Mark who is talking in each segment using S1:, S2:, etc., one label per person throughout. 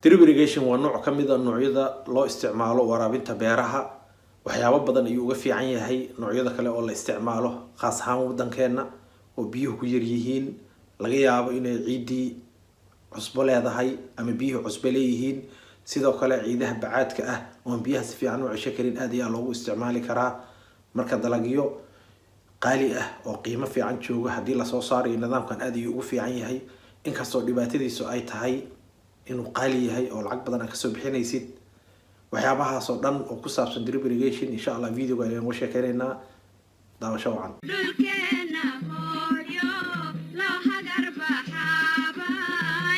S1: Drip irrigation waa nooc ka mid a noocyada loo isticmaalo waraabinta beeraha. Waxyaabo badan ayuu uga fiican yahay noocyada kale oo la isticmaalo, khaas ahaan wadankeena oo biyuhu ku yar yihiin, laga yaabo inay ciiddii cusbo leedahay ama biyuhu cusbo leeyihiin. Sidoo kale ciidaha bacaadka ah oon biyaha si fiican u cesho karin aad ayaa loogu isticmaali karaa. Marka dalagyo qaali ah oo qiimo fiican jooga haddii lasoo saarayo, nidaamkan aad ayuu ugu fiican yahay, inkastoo dhibaatadiisu ay tahay inuu qaali yahay oo lacag badan aad kasoo bixinaysid. Waxyaabahaas oo dhan oo ku saabsan drip irrigation, insha Allah videoga ayaan uga sheekeynaynaa. Daawasho wacan.
S2: Dhulkeena hooyo loo hagar baxaaba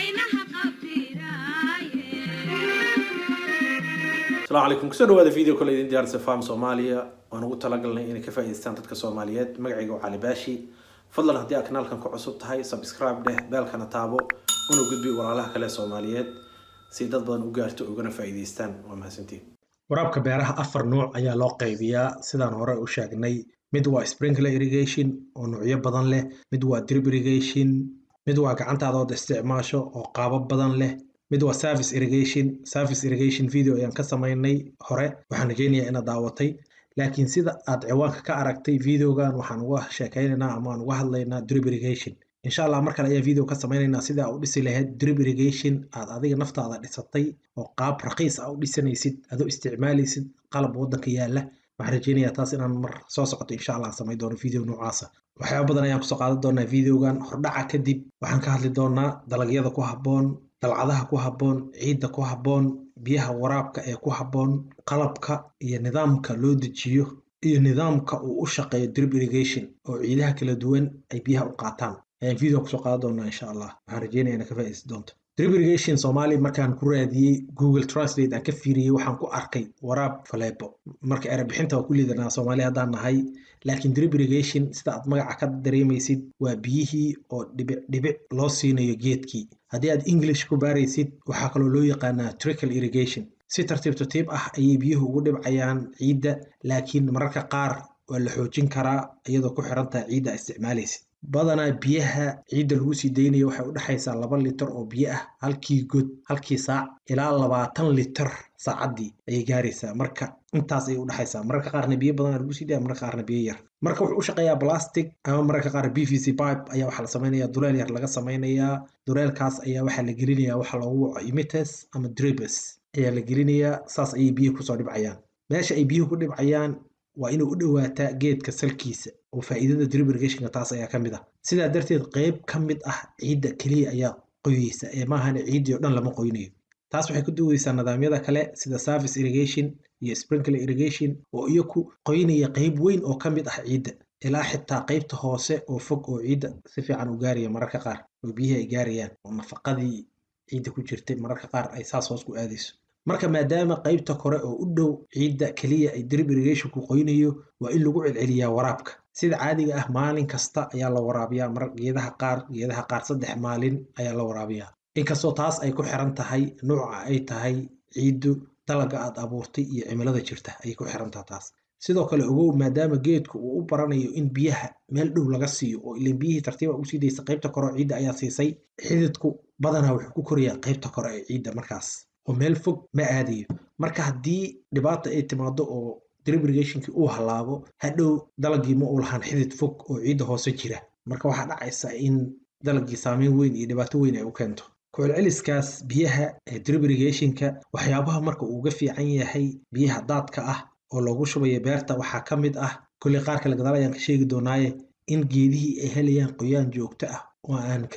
S2: inaha qabtiraaye.
S1: Asalaamu calaykum, kusoo dhawaada video kale idin diyaarisa Farm Soomaaliya. Waan ugu talagalnay inay ka faa'iidaystaan dadka Soomaaliyeed. Magacayga waa Cali Baashi. Fadlan haddii aad kanaalkan ku cusub tahay, subscribe dheh, bell-kana taabo, una gudbi walaalaha kale Soomaaliyeed si dad badan u gaarto ugana faa'iidaystaan. Waa mahadsantiin.
S3: Waraabka beeraha afar nuuc ayaa loo qaybiyaa, sidaan hore u sheegnay. Mid waa sprinkler irrigation oo nuucyo badan leh, mid waa drip irrigation, mid waa gacantaada ood isticmaasho oo qaabab badan leh, mid waa surface irrigation. Surface irrigation video ayaan ka samaynay hore, waxaan rajeynayaa inaad daawatay. Laakiin sida aad ciwaanka ka aragtay, videogan waxaan uga sheekeynaynaa ama aan uga hadlaynaa drip irrigation. Insha Allah mar kale ayaa video ka sameynaynaa sida aad u dhisi lahayd drip irrigation aad adiga naftaada dhisatay oo qaab raqiis ah u dhisanaysid, adoo isticmaalaysid qalab wadanka yaala. Waxaan rajeynayaa taas inaan mar soo socoto insha Allah samayn doono video noocaasa. Waxyaaba badan ayaan kusoo qaadan doonaa videogan. Hordhaca kadib waxaan ka hadli doonaa dalagyada ku habboon, dalcadaha ku habboon, ciidda ku habboon, biyaha waraabka ee ku habboon, qalabka iyo nidaamka loo dejiyo, iyo nidaamka uu u shaqeeyo drip irrigation oo ciidaha kala duwan ay biyaha u qaataan ayaan video kusoo qaadan doonaa insha Allah. Waxaan rajeynaya inaad ka faa'iidaysan doonto. Drip irrigation Soomaali markaan ku raadiyey Google Translate, aan ka fiiriyey, waxaan ku arkay waraab faleebo. Marka erey bixinta waa ku liidanaa Soomaali haddaan nahay. Laakiin drip irrigation, sida aad magaca ka dareemaysid, waa biyihii oo dhibic dhibic loo siinayo geedkii. Haddii aad English ku baaraysid, waxaa kaloo loo yaqaanaa trickle irrigation. Si tartiib tartiib ah ayay biyuhu ugu dhibcayaan ciidda, laakiin mararka qaar waa la xoojin karaa iyadoo ku xiran tahay ciidda isticmaalaysid. Badanaa biyaha ciidda lagu sii daynayo waxay u dhexaysaa 2 litir oo biyo ah halkii god halkii saac ilaa 20 litir saacaddii ayay gaaraysaa. Marka intaas ayay u dhexaysaa. Mararka qaarna biyo badan lagu sii daya, mararka qaarna biyo yar. Marka wuxuu u shaqeeyaa plastic ama mararka qaar PVC pipe ayaa waxaa la samaynayaa, duleel yar laga samaynayaa. Duleelkaas ayaa waxaa la gelinayaa waxa loogu waco emitters ama drippers ayaa la gelinayaa. Saas ayay biyuhu kusoo dhibcayaan. Meesha ay biyuhu ku dhibcayaan waa inuu u dhowaataa geedka salkiisa, oo faa'iidada drip irrigationka taas ayaa ka mid ah. Sidaa darteed qayb ka mid ah ciidda keliya ayaa qoyeysa ee maahane ciiddii oo dhan lama qoynayo. Taas waxay ku duweysaa nidaamyada kale sida surface irrigation iyo sprinkler irrigation oo iyaku qoynaya qayb weyn oo ka mid ah ciidda, ilaa xitaa qaybta hoose oo fog oo ciidda si fiican u gaaraya mararka qaar, oo biyihii ay gaarayaan oo nafaqadii ciidda ku jirtay mararka qaar ay saas hoos ku aadayso. Marka maadaama qaybta kore oo u dhow ciidda keliya ay drip irrigation ku qoynayo, waa in lagu celceliyaa waraabka. Sida caadiga ah maalin kasta ayaa la waraabiyaa mar geedaha qaar 3 maalin ayaa la waraabiyaa, inkastoo taas ay ku xiran tahay nuuca ay tahay ciiddu, dalaga aad abuurtay iyo cimilada jirta ayay ku xiran tahay taas. Sidoo kale ogow, maadaama geedku uu u baranayo in biyaha meel dhow laga siiyo, oo ilan biyihii tartiiba ugu sii daysa, qaybta kore oo ciidda ayaa siisay, xididku badanaa wuxuu ku korayaa qaybta kore ee ciidda markaas oo meel fog ma aadayo. Marka haddii dhibaata ay timaado oo drip irrigationkii uu halaabo, hadhow dalagii ma uu lahaan xidid fog oo ciidda hoose jira. Marka waxaa dhacaysa in dalagii saameyn weyn iyo dhibaato weyn ay u keento. Ku-celceliskaas biyaha ee drip irrigationka, waxyaabaha marka uu uga fiican yahay biyaha daadka ah oo loogu shubayo beerta waxaa ka mid ah, kolley qaar kale gadaal ayaan ka sheegi doonaaye, in geedihii ay helayaan qoyaan joogto ah oo aan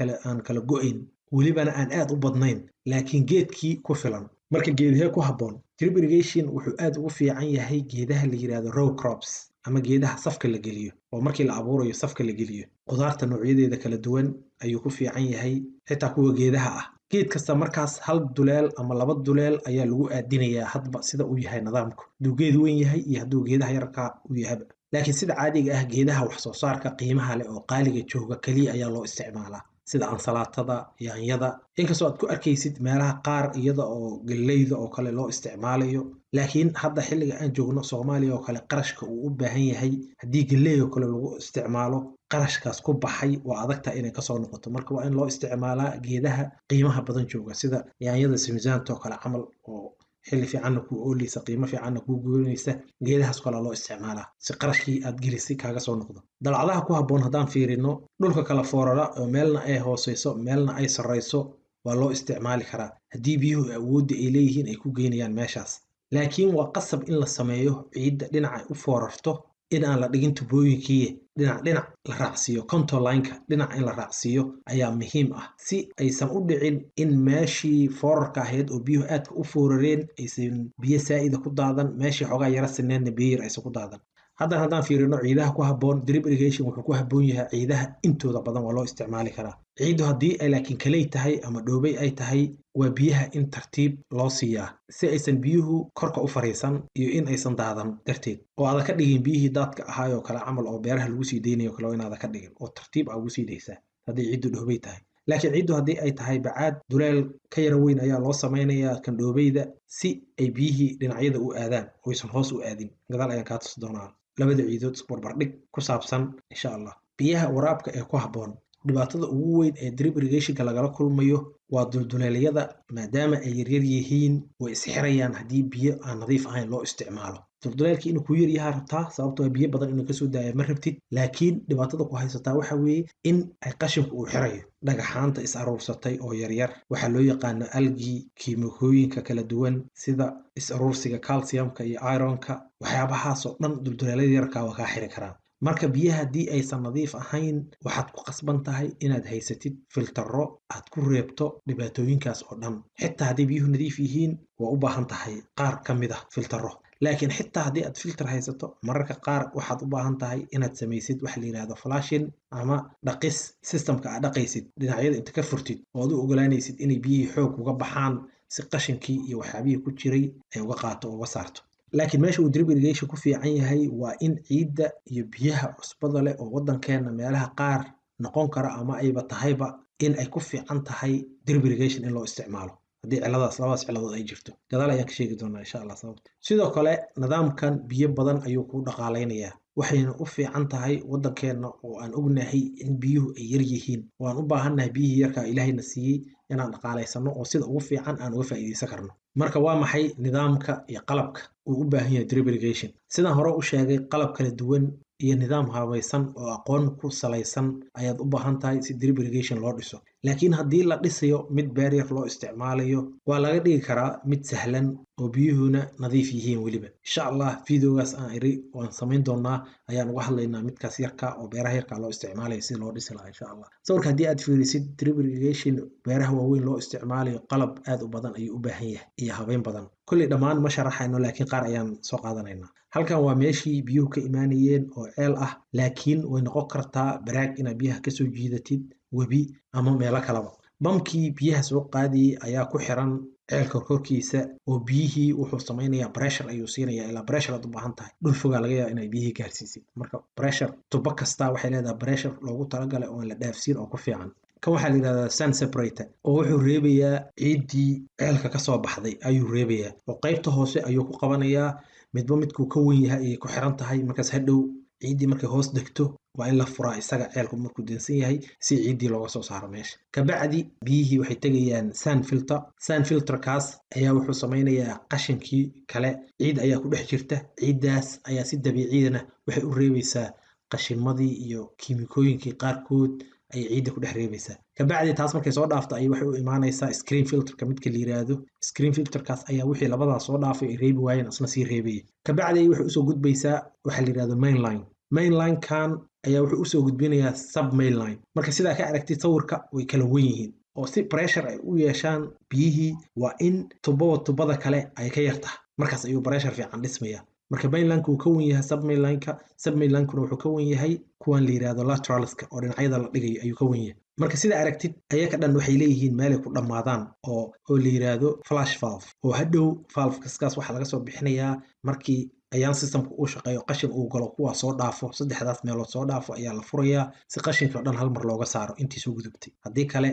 S3: kala go'ayn, welibana aan aad u badnayn, laakiin geedkii ku filan. Marka geedahee ku habboon drip irrigation? Wuxuu aad ugu fiican yahay geedaha la yiraahdo row crops ama geedaha safka la geliyo, oo markii la abuurayo safka la geliyo. Qudaarta noocyadeeda kala duwan ayuu ku fiican yahay, xitaa kuwa geedaha ah. Geed kasta markaas hal duleel ama laba duleel ayaa lagu aadinayaa, hadba sida uu yahay nidaamku, hadduu geed weyn yahay iyo hadduu geedaha yarka uu yahaba. Laakiin sida caadiga ah geedaha wax soo saarka qiimaha leh oo qaaliga jooga keliya ayaa loo isticmaalaa. Sida ansalaatada, yaanyada, inkastoo aad ku arkaysid meelaha qaar iyada oo galleyda oo kale loo isticmaalayo, laakiin hadda xilliga aan joogno Soomaaliya oo kale, qarashka uu u baahan yahay haddii galley oo kale lagu isticmaalo, qarashkaas ku baxay waa adagtahay inay kasoo noqoto. Marka waa in loo isticmaalaa geedaha qiimaha badan jooga, sida yaanyada simsaanta oo kale camal, oo xilli fiicanna kuu ooleysa, qiimo fiicanna kuu goynaysa. Geedahaas kale loo isticmaalaa si qarashkii aad gelisay kaaga soo noqdo. Dalcadaha ku habboon haddaan fiirino, dhulka kala foorara oo meelna ay hooseyso meelna ay sarreyso waa loo isticmaali karaa, haddii biyuhu awoodda ay leeyihiin ay ku geynayaan meeshaas. Laakiin waa qasab in la sameeyo ciidda dhinaca u foorarto in aan la dhigin tubooyinkii, dhinac dhinac la raacsiiyo, contour line-ka dhinac in la raacsiiyo ayaa muhiim ah, si aysan u dhicin in meeshii foorarka ahayd oo biyuhu aadka u foorareen aysan biyo saa'ida ku daadan, meeshii xoogaa yara sineedna biyo yar aysan ku daadan. Haddan haddaan fiirino ciidaha ku habboon drip irrigation, wuxuu ku habboon yahay ciidaha intooda badan waa loo isticmaali karaa. Ciiddu haddii ay laakiin kaley tahay ama dhoobey ay tahay, waa biyaha in tartiib loo siiyaa si aysan biyuhu korka u fariisan iyo in aysan daadan darteed, oo aadan ka dhigin biyihii daadka ahaayoo kale camal oo beeraha lagu sii deynayo kale, oo inaadan ka dhigin oo tartiib aa ugu sii daysaa haddii ciiddu dhoobey tahay. Laakiin ciiddu haddii ay tahay bacaad, duleel ka yara weyn ayaa loo samaynayaa kan dhoobeyda si ay biyihii dhinacyada u aadaan oo aysan hoos u aadin. Gadaal ayaan kaa tusi doonaa labada ciidood isbarbardhig ku saabsan, insha Allah. Biyaha waraabka ee ku habboon: dhibaatada ugu weyn ee drip irrigationka lagala kulmayo waa dulduleelyada. Maadaama ay yaryar yihiin, way isxirayaan haddii biyo aan nadiif ahayn loo isticmaalo. Dulduleelkii inuu ku yaryahaa rabtaa, sababtoo biyo badan inuu kasoo daaya ma rabtid, laakiin dhibaatada ku haysataa waxa weeye in ay qashinku uu xirayo, dhagaxaanta is aruursatay oo yaryar, waxaa loo yaqaano algae, kiimikooyinka kala duwan sida is aruursiga calciumka iyo ironka, waxyaabahaasoo dhan dulduleelyada yarkaa waa kaa xiri karaan. Marka biyaha haddii aysan nadiif ahayn, waxaad ku qasban tahay inaad haysatid filtaro aad ku reebto dhibaatooyinkaas oo dhan. Xitaa hadday biyuhu nadiif yihiin, waa u baahan tahay qaar ka mid ah filtaro. Laakiin xitaa haddii aad filter haysato, mararka qaar waxaad u baahan tahay inaad samaysid waxa la yidhahdo flushing ama dhaqis systemka aad dhaqaysid, dhinacyada inta ka furtid oo aad u ogolaanaysid inay biyihii xoog uga baxaan, si qashinkii iyo waxyaabihii ku jiray ay uga qaato oo uga saarto. Laakiin meesha uu drip irrigation ku fiican yahay waa in ciidda iyo biyaha cusbada leh oo waddankeena meelaha qaar noqon kara ama ayba tahayba in ay ku fiican tahay drip irrigation in loo isticmaalo haddii ciladaas, labadaas ciladood ay jirto. Gadaal ayaan ka sheegi doonaa, insha Allah, sababta. Sidoo kale nidaamkan biyo badan ayuu kuu dhaqaalaynayaa, waxayna u fiican tahay waddankeenna oo aan ognahay in biyuhu ay yar yihiin oo aan u baahannahay biyihii yarkaa Ilaahayna siiyey inaan dhaqaalaysano oo sida ugu fiican aan uga faa'iidaysan karno. Marka waa maxay nidaamka iyo qalabka uu u baahan yahay drip irrigation? Sidaan hore u sheegay, qalab kala duwan iyo nidaam habaysan oo aqoon ku salaysan ayaad u baahan tahay si drip irrigation loo dhiso. Laakiin haddii la dhisayo mid beer yar loo isticmaalayo, waa laga dhigi karaa mid sahlan oo biyuhuna nadiif yihiin weliba. Insha Allah videogaas aan iri waan samayn doonaa ayaan uga hadlaynaa midkaas yarka oo beeraha yarka loo isticmaalayo si loo dhisi lahaa, insha Allah. Sawirka haddii aad fiirisid, drip irrigation beeraha waaweyn loo isticmaalayo qalab aad u badan ayuu u baahan yahay iyo habeyn badan. Kolley dhammaan ma sharaxayno, laakiin qaar ayaan soo qaadanaynaa. Halkan waa meeshii biyuhu ka imaanayeen oo ceel ah, laakiin way noqon kartaa baraag inaad biyaha kasoo jiidatid, webi ama meelo kaleba. Bamkii biyaha soo qaadayay ayaa ku xiran ceelka korkiisa, oo biyihii wuxuu samaynayaa pressure ayuu siinayaa. Ilaa pressure aad u baahan tahay, dhul fogaa laga yaaba inaad biyihii gaarsiisid. Marka pressure, tubo kasta waxay leedahay pressure loogu talagalay oo aan la dhaafsiin oo ku fiican. Kan waxaa la yidhahdaa sand separator, oo wuxuu reebayaa ciiddii ceelka kasoo baxday ayuu reebayaa, oo qaybta hoose ayuu ku qabanayaa. Midba midkuu ka wen yahay ayay ku xiran tahay. Markaas hadhow ciiddii markay hoos degto, waa in la furaa isaga ceelku markuu dansan yahay si ciiddii looga soo saaro meesha. Kabacdi biyihii waxay tegayaan sand filter. Sand filterkaas ayaa wuxuu samaynayaa qashinkii kale. Ciid ayaa ku dhex jirta, ciiddaas ayaa si dabiiciyana waxay u reebaysaa qashimadii iyo kiimikooyinkii qaarkood ayay ciidda ku dhex reebaysaa. Kabacdi taas markay soo dhaafto ayay waxay u imaanaysaa screen filterka midka la yiraahdo. Screen filterkaas ayaa wixii labadaas soo dhaafay ay reebi waayeen asna sii reebaya. Kabacdi ay waxay usoo gudbaysaa waxa la yirahdo mainline. Mainline-kan ayaa wuxuu usoo gudbinayaa sub mainline. Marka sidaa ka aragtid sawirka, way kala wen yihiin, oo si pressure ay u yeeshaan biyihii waa in tubaba tubada kale ay ka yartahay, markaas ayuu pressure fiican dhismaya. Marka mainline-ka uu ka wen yahay sub mainline-ka, sub mainline-kuna wuxuu ka wen yahay kuwan la yirahdo lateralska oo dhinacyada la dhigayo ayuu ka wen yahay. Marka sida aragtid, ayaka dhan waxay leeyihiin meelay ku dhammaadaan oo la yiraahdo flush valve, oo hadhow valve kaskaas waxaa laga soo bixinayaa markii Ayaan systemka uu shaqeeyo, qashin uu galo, kuwaa soo dhaafo, saddexdaas meelood soo dhaafo ayaa la furayaa si qashinkii oo dhan hal mar looga saaro intii soo gudubtay. Haddii kale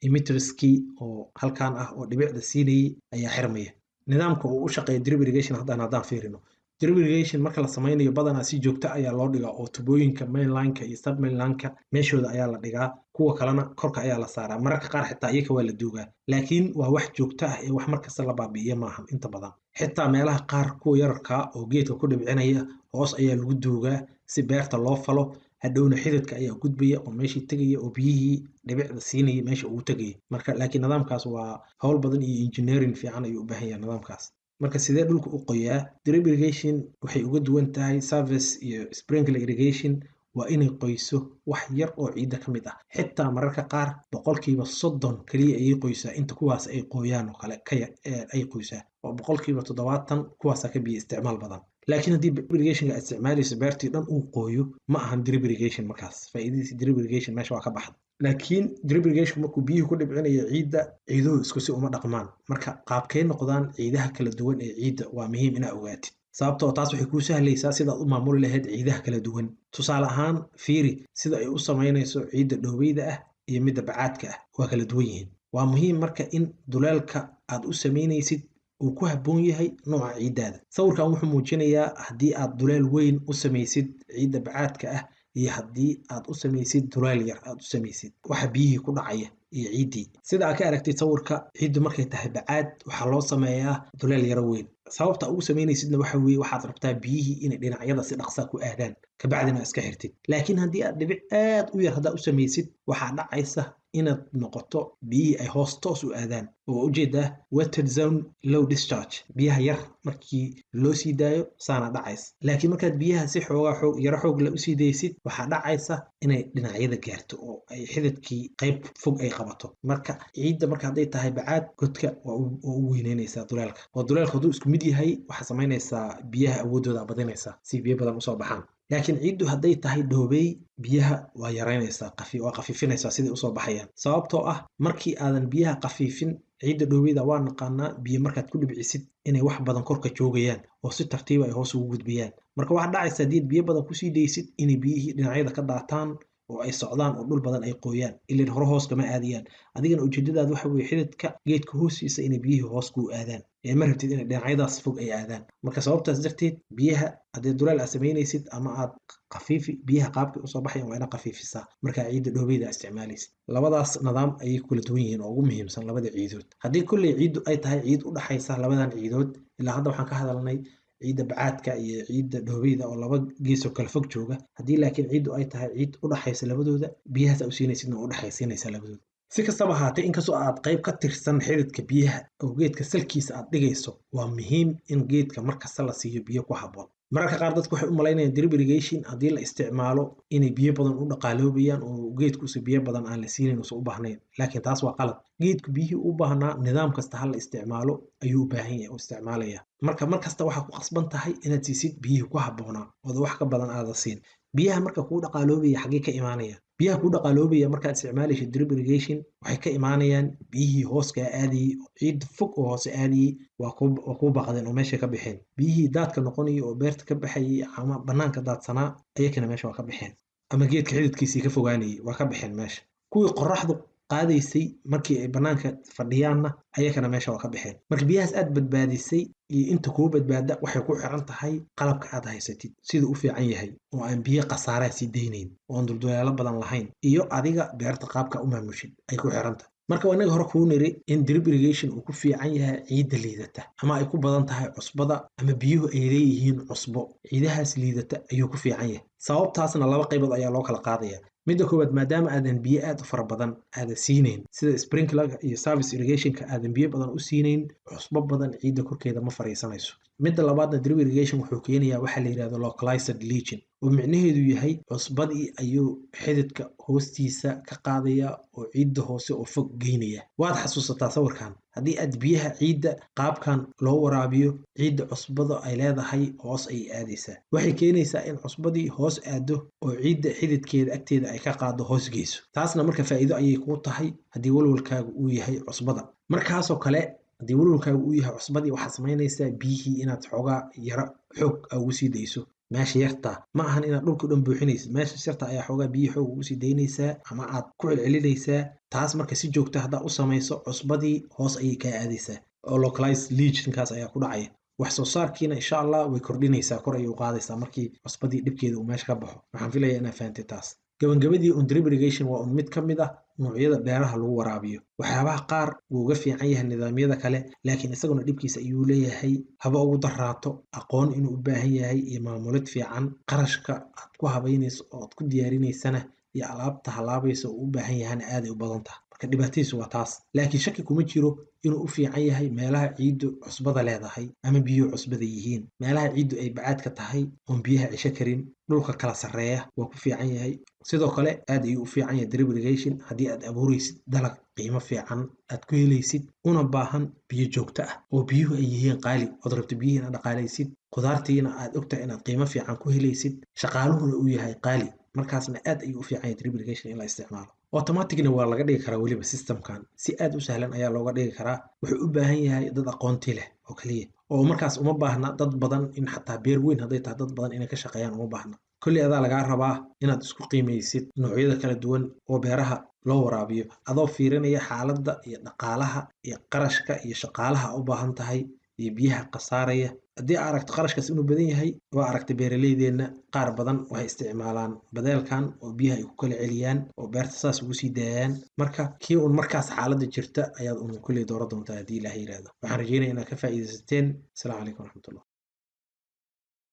S3: emitterskii oo halkan ah oo dhibicda siinayay ayaa xirmaya. Nidaamka uu u shaqeeyo drip irrigation haddaan fiirino, drip irrigation marka la sameynayo badanaa si joogto ayaa loo dhigaa, oo tubooyinka mainlineka iyo submainlineka meeshooda ayaa la dhigaa, kuwa kalena korka ayaa la saaraa. Mararka qaar xitaa iyaka waa la duugaa, laakiin waa wax joogto ah ee wax markasta la baabi'iyo maahan. Inta badan xitaa meelaha qaar kuwa yararkaa oo geedka ku dhibcinaya hoos ayaa lagu duugaa si beerta loo falo. Hadhowna xididka ayaa gudbaya oo meeshii tegaya oo biyihii dhibicda siinaya meesha ugu tegaya. Marka laakiin nidaamkaas waa hawl badan iyo engineering fiican ayuu u baahan yahay nidaamkaas. Marka sidee dhulka u qoyaa? Drip irrigation waxay uga duwan tahay service iyo sprinkler irrigation waa inay qoyso wax yar oo ciidda ka mid ah. Xitaa mararka qaar 30% kaliya ayay qoysaa inta kuwaas ay qooyaan oo kale ka ay qoysaa, oo 70% kuwaasaa ka biyo isticmaal badan. Laakiin haddii irrigationka aad isticmaalayso beertii dhan uu qooyo, ma ahan drip irrigation. Markaas faa'iidadiisa drip irrigation meesha waa ka baxda. Laakiin drip irrigation markuu biyuhu ku dhibcinayo ciidda, ciiduhu isku si uma dhaqmaan. Marka qaabkay noqdaan ciidaha kala duwan ee ciidda waa muhiim inaa ogaatid, sababtoo taas waxay kuu sahlaysaa sidaad u maamuli lahayd ciidaha kala duwan. Tusaale ahaan, fiiri sida ay u samaynayso ciidda dhoobeyda ah iyo midda bacaadka ah, waa kala duwan yihiin. Waa muhiim marka in duleelka aad u samaynaysid uu ku habboon yahay nooca ciiddaada. Sawirkan wuxuu muujinayaa haddii aad duleel weyn u samaysid ciidda bacaadka ah iyo haddii aad u samaysid duleel yar aad u samaysid, waxa biyihii ku dhacaya iyo ciiddii. Sida aad ka aragtid sawirka, ciiddu markay tahay bacaad waxaa loo sameeyaa duleel yaro weyn. Sababta ugu samaynaysidna waxa weeye waxaad rabtaa biyihii inay dhinacyada si dhaqsa ku aadaan, kabacdina iska xirtid. Laakiin haddii aad dhibic aad u yar haddaa u samaysid, waxaa dhacaysa inaad noqoto biyihii ay hoos toos u aadaan, oo ujeedaa wetted zone low discharge. Biyaha yar markii loo sii daayo saana dhacaysa, laakiin markaad biyaha si xoogaa xoog yaro xoog la usii daysid, waxaa dhacaysa inay dhinacyada gaarto oo ay xididkii qayb fog ay qabato. Marka ciidda marka hadday tahay bacaad, godka waa u weyneynaysaa duleelka, oo duleelka hadduu isku mid yahay waxaa samaynaysaa biyaha awooddooda badinaysaa si biyo badan usoo baxaan. Laakiin ciiddu hadday tahay dhoobey, biyaha waa yaraynaysaa, waa qafiifinaysaa siday usoo baxayaan. Sababtoo ah markii aadan biyaha qafiifin ciidda dhoobeyda, waa naqaanaa biyo markaad ku dhibcisid inay wax badan korka joogayaan oo si tartiiba ay hoos ugu gudbayaan. Marka waxaa dhacaysa haddii biyo badan kusii daysid inay biyihii dhinacyada ka daataan oo ay socdaan oo dhul badan ay qooyaan, ilan hore hoos kama aadayaan. Adigana ujeedadaad waxa weye xididka geedka hoostiisa inay biyihii hoos kuu aadaan ee ma rabtid inay dhinacyadaas fog ay aadaan. Marka sababtaas darteed biyaha haddii duleel aad samaynaysid ama aad qafiifi biyaha qaabkay usoo baxayan, waa inaad qafiifisaa markaa ciidda dhoobeyda aad isticmaalaysid. Labadaas nidaam ayay kula duwan yihiin oo ugu muhiimsan labada ciidood. Haddii kolley ciiddu ay tahay ciid u dhaxaysa labadan ciidood, ilaa hadda waxaan ka hadalnay ciidda bacaadka iyo ciidda dhoobeyda oo laba geesoo kala fog jooga. Haddii laakiin ciiddu ay tahay ciid u dhaxaysa labadooda, biyahaas aa u siinaysidna waa u dhexaysiinaysaa labadooda. Si kastaba ahaatee, inkastoo aad qayb ka tirsan xididka biyaha oo geedka salkiisa aad dhigayso, waa muhiim in geedka markasta la siiyo biyo ku habboon. Mararka qaar dadku waxay u malaynayaan drip irrigation haddii la isticmaalo inay biyo badan u dhaqaaloobayaan oo geedku usa biyo badan aan la siinayn usan u baahnayn, laakiin taas waa qalad. Geedku biyihii u baahnaa nidaam kasta ha la isticmaalo ayuu u baahan yahay oo isticmaalaya. Marka mar kasta waxaa ku qasban tahay inaad siisid biyihii ku habboonaa ooda wax ka badan aada siin. Biyaha marka kuu dhaqaaloobaya xaggee ka imaanaya? Biyaha kuu dhaqaaloobaya markaad isticmaalayso drip irrigation waxay ka imaanayaan biyihii hooskaa aadayey, ciid fog oo hoose aadayey waa kuu baqdeen oo meesha ka baxeen. Biyihii daadka noqonayay oo beerta ka baxayay ama banaanka daadsanaa ayakana meesha waa ka baxeen, ama geedka xididkiisii ka fogaanayay waa ka baxeen meesha. Kuwii qoraxdu qaadaysay markii ay banaanka fadhiyaanna ayakana meesha waa ka baxeen. Marka biyahaas aad badbaadisay iyo inta kuu badbaada waxay ku xiran tahay qalabka aad haysatid siduu u fiican yahay oo aan biyo khasaaraa sii daynayn oo aan dulduleelo badan lahayn, iyo adiga beerta qaabka u maamushid ay ku xiran tahay. Marka waa inaga hore kuu niri in drip irrigation uu ku fiican yahay ciidda liidata ama ay ku badan tahay cusbada ama biyuhu ay leeyihiin cusbo, ciidahaas liidata ayuu ku fiican yahay. Sababtaasna laba qaybood ayaa loo kala qaadaya. Midda koowaad, maadaama aadan biyo aad u fara badan aadan siinayn sida sprinklerka iyo service irrigationka aadan biyo badan u siinayn, cusbo badan ciidda korkeeda ma fariisanayso. Midda labaadna, drip irrigation wuxuu keenayaa waxa la yidhahdo localized leaching, oo micnaheedu yahay cusbadii ayuu xididka hoostiisa ka qaadaya oo ciidda hoose oo fog geynaya. Waad xasuusataa sawirkan, haddii aad biyaha ciidda qaabkan loo waraabiyo, ciidda cusbada ay leedahay hoos ayay aadaysaa. Waxay keenaysaa in cusbadii hoos aado oo ciidda xididkeeda agteeda ay ka qaado, hoos geyso. Taasna marka faa'iido ayay kuu tahay haddii walwalkaagu uu yahay cusbada markaasoo kale. Haddii walwalkaagu uu yahay cusbadii, waxaad samaynaysaa biyihii inaad xoogaa yara xoog aa ugu sii dayso meesha yarta. Ma ahan inaad dhulka dhan buuxinaysid, meesha yarta ayaa xoogaa biyihii xoog ugu sii daynaysaa ama aad ku celcelinaysaa. Taas marka si joogta haddaa u samayso, cusbadii hoos ayay kaa aadaysaa oo localized leachingkaas ayaa ku dhacaya. Wax soo saarkiina insha Allah way kordhinaysaa, kor ayay u qaadaysaa markii cusbadii dhibkeeda uu meesha ka baxo. Waxaan filayaa inaad fahantay taas. Gabagabadii, un drip irrigation waa un mid ka mid ah noocyada beeraha lagu waraabiyo. Waxyaabaha qaar wuu uga fiican yahay nidaamyada kale, laakiin isaguna dhibkiisa ayuu leeyahay. Haba ugu daraato aqoon inuu u baahan yahay iyo maamulid fiican. Qarashka aad ku habaynayso oo aad ku diyaarinaysana iyo alaabta halaabaysa uu u baahan yahana aaday u badan tahay. Marka dhibaatadiisu waa taas, laakiin shaki kuma jiro inuu u fiican yahay meelaha ciiddu cusbada leedahay ama biyuhu cusbada yihiin, meelaha ciiddu ay bacaadka tahay oon biyaha cesho karin, dhulka kala sarreeya waa ku fiican yahay. Sidoo kale aad ayuu u fiican yahay drip irrigation haddii aad abuuraysid dalag qiimo fiican aad ku helaysid, una baahan biyo joogto ah oo biyuhu ay yihiin qaali, ood rabto biyihii inaad dhaqaalaysid, khudaartiina aad ogtahay inaad qiimo fiican ku helaysid, shaqaaluhuna uu yahay qaali. Markaasna aad ayuu u fiican yahay drip irrigation in la isticmaalo. Automaticna waa laga dhigi karaa weliba systemkan, si aad u sahlan ayaa looga dhigi karaa. Wuxuu u baahan yahay dad aqoonti leh oo kaliya, oo markaas uma baahna dad badan in xataa beer weyn hadday tahay dad badan inay ka shaqeeyaan uma baahna. Kolley adaa lagaa rabaa inaad isku qiimaysid noocyada kala duwan oo beeraha loo waraabiyo, adoo fiirinaya xaaladda iyo dhaqaalaha iyo qarashka iyo shaqaalaha u baahan tahay iyo biyaha khasaaraya. Haddii aa aragto qarashkaas inuu badan yahay, waa aragtay beeraleydeenna qaar badan waxay isticmaalaan badeelkan oo biyaha ay ku kala celiyaan oo beerta saas ugu sii daayaan. Marka kii un markaas xaaladda jirta ayaad un kulley dooran doontaa haddii Ilaahay yiraahdo. Waxaan rajeynaya inaad ka faa'iidaysateen. Asalaamu calaykum waraxmatullah.